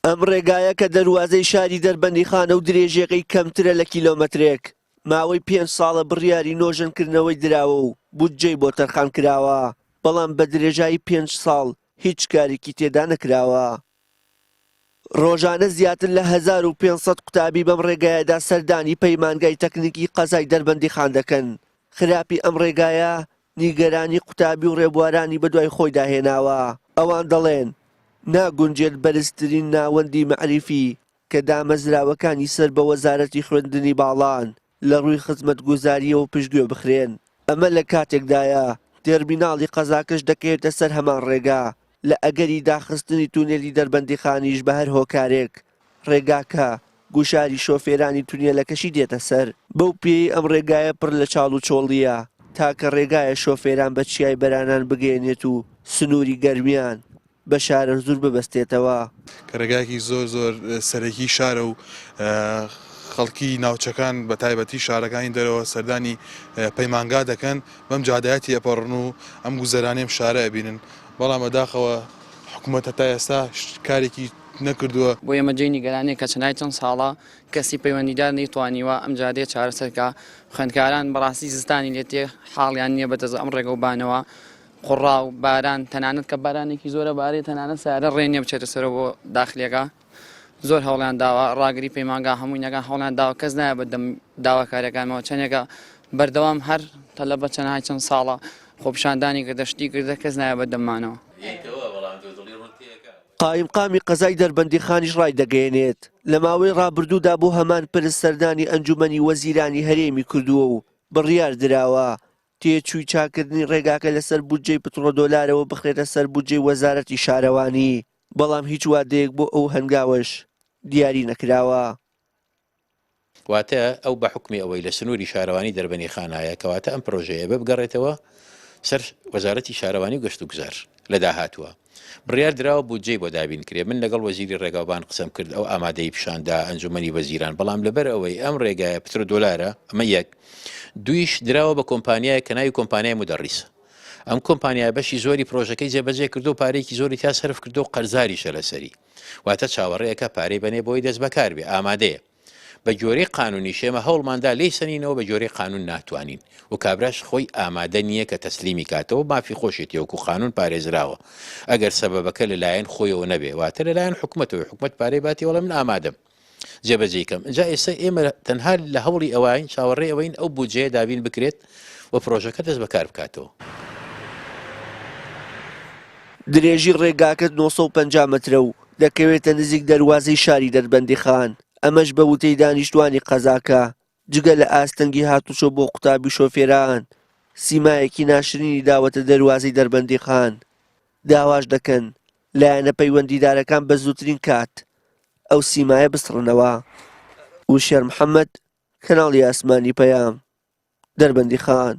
ئەم ڕێگایە کە دەروازەی شاری دەربەندیخانە و درێژیەکەی کەمترە لە کیلۆمەترێک، ماوەی پێنج ساڵە بڕیاری نۆژەنکردنەوەی دراوە و بودجەی بۆ تەرخان کراوە، بەڵام بە درێژایی پێنج ساڵ هیچ کارێکی تێدا نەکراوە. ڕۆژانە زیاتر لە 1500 قوتابی بەم ڕێگایەدا سەردانی پەیمانگای تەکنیکی قەزای دەربەندیخان دەکەن. خراپی ئەم ڕێگایە نیگەرانی قوتابی و ڕێبوارانی بەدوای خۆیدا هێناوە. ئەوان دەڵێن، ناگونجێت بەرزترین ناوەندی مەعریفی کە دامەزراوەکانی سەر بە وەزارەتی خوێندنی باڵان لە ڕووی خزمەتگوزارییەوە پشتگوێ بخرێن. ئەمە لە کاتێکدایە تێرمیناڵی قەزاکەش دەکەوێتە سەر هەمان ڕێگا، لە ئەگەری داخستنی تونێلی دەربەندیخانیش بە هەر هۆکارێک ڕێگاکە گوشاری شۆفێرانی تونێلەکەشی دێتە سەر. بەو پێیەی ئەم ڕێگایە پڕ لە چاڵ و چۆڵییە، تاکە ڕێگایە شۆفێران بە چیای بەرانان بگەیەنێت و سنووری گەرمیان بە شارەزوور ببەستێتەوە. کە ڕێگایەکی زۆر زۆر سەرەکی شارە و خەڵکی ناوچەکان بە تایبەتی شارەکانی دەرەوە سەردانی پەیمانگا دەکەن بەم جادەیە تێپەڕن و ئەم گوزەرانەی ئەم شارە ئەبینن بەڵام بەداخەوە حکوومەت هەتا ئێستا کارێکی نەکردووە. بۆ ئێمە جێی نیگەرانیە کە چەندای چەند ساڵە کەسی پەیوەندیدار نەیتوانیوە ئەم جادەیە چارەسەر کا، خوێندکاران بەڕاستی زستانی لێ تێ حاڵیان نییە بەدەست ئەم ڕێگەوبانەوە، قوڕاو، باران، تەنانەت کە بارانێکی زۆرە بارێ تەنانەت سەیارە ڕێ نییە بچێتە سەرەوە بۆ داخلیەکە، زۆر هەوڵیان داوە ڕاگری پەیمانگا هەمووینەکان هەوڵیان داوە کەس نایە بە دەم داواکاریەکانمەوە چەندێکە بەردەوام هەر تەلەبە چەنای چەند ساڵە خۆپیشاندانی کردە شتی کردە کەس نایە بە دەممانەوە. قایمقامی قەزای دەربەندیخانیش ڕایدەگەیەنێت، لە ماوەی ڕابردوودا بۆ هەمان پرس سەردانی ئەنجومەنی وەزیرانی هەرێمی کردووە و بڕیار دراوە تێچووی چاککردنی ڕێگاکە لەسەر بودجەی پتڕۆدۆلارەوە بخرێتە سەر بودجەی وەزارەتی شارەوانی، بەڵام هیچ وادەیەک بۆ ئەو هەنگاوەش دیاری نەکراوە. واتە ئەو بە حوکمی ئەوەی لە سنووری شارەوانی دەربەنیخانایە کەواتە ئەم پرۆژەیە بێ بگەڕێتەوە سەر وەزارەتی شارەوانی و گەشتوگوزار لە داهاتووە بڕیار دراوە بودجەی بۆ دابین کرێ من لەگەڵ وەزیری ڕێگاوبان قسەم کرد ئەو ئامادەی پیشاندا ئەنجومەنی وەزیران بەڵام لەبەر ئەوەی ئەم ڕێگایە پترۆدۆلارە ئەمە یەک دویش دراوە بە کۆمپانیایە کە ناوی کۆمپانیای مدەڕیسە ئەم کۆمپانیای بەشی زۆری پرۆژەکەی جێبەجێ کردو پارێکی زۆری تا سەرف کردو قەرزاریشە لەسەری واتە چاوەڕێیەکە پارەی بەنێ بۆی دەست بەکار بێ ئامادەیە بە گۆرەی قانونیش ئێمە هەوڵماندا لێی سەنینەوە بە گۆرەی قانون ناتوانین و کابراش خۆی ئامادە نییە کە تەسلیمی کاتەوە مافی خۆشێتی وەکو قانون پارێزراوە ئەگەر سەبەبەکە لەلایەن خۆیەوە نەبێ واتە لەلایەن حکومەتەوە حکومەت پارەی باتی وەڵێ من ئامادەم جێبەجێی کەم ئینجا ئێستا ئێمە تەنها لە هەوڵی ئەوین چاوەڕێ ئەوەین ئەو بودجەیە دابین بکرێت و پرۆژەکە دەست بەکار بکاتەوە. درێژی ڕێگاکە 950 مەترە و دەکەوێتە نزیک دەروازەی شاری دەربەندیخان، ئەمەش بە وتەی دانیشتوانی قەزاکە، جگە لە ئاستەنگی هاتوچۆ بۆ قوتابی و شۆفێران، سیمایەکی ناشرینی داوەتە دەروازەی دەربەندیخان، داواش دەکەن لایەنە پەیوەندیدارەکان بە زووترین کات ئەو سیمایە بسڕنەوە. وشیار محەمەد، کەناڵی ئاسمانی پەیام، دەربەندیخان.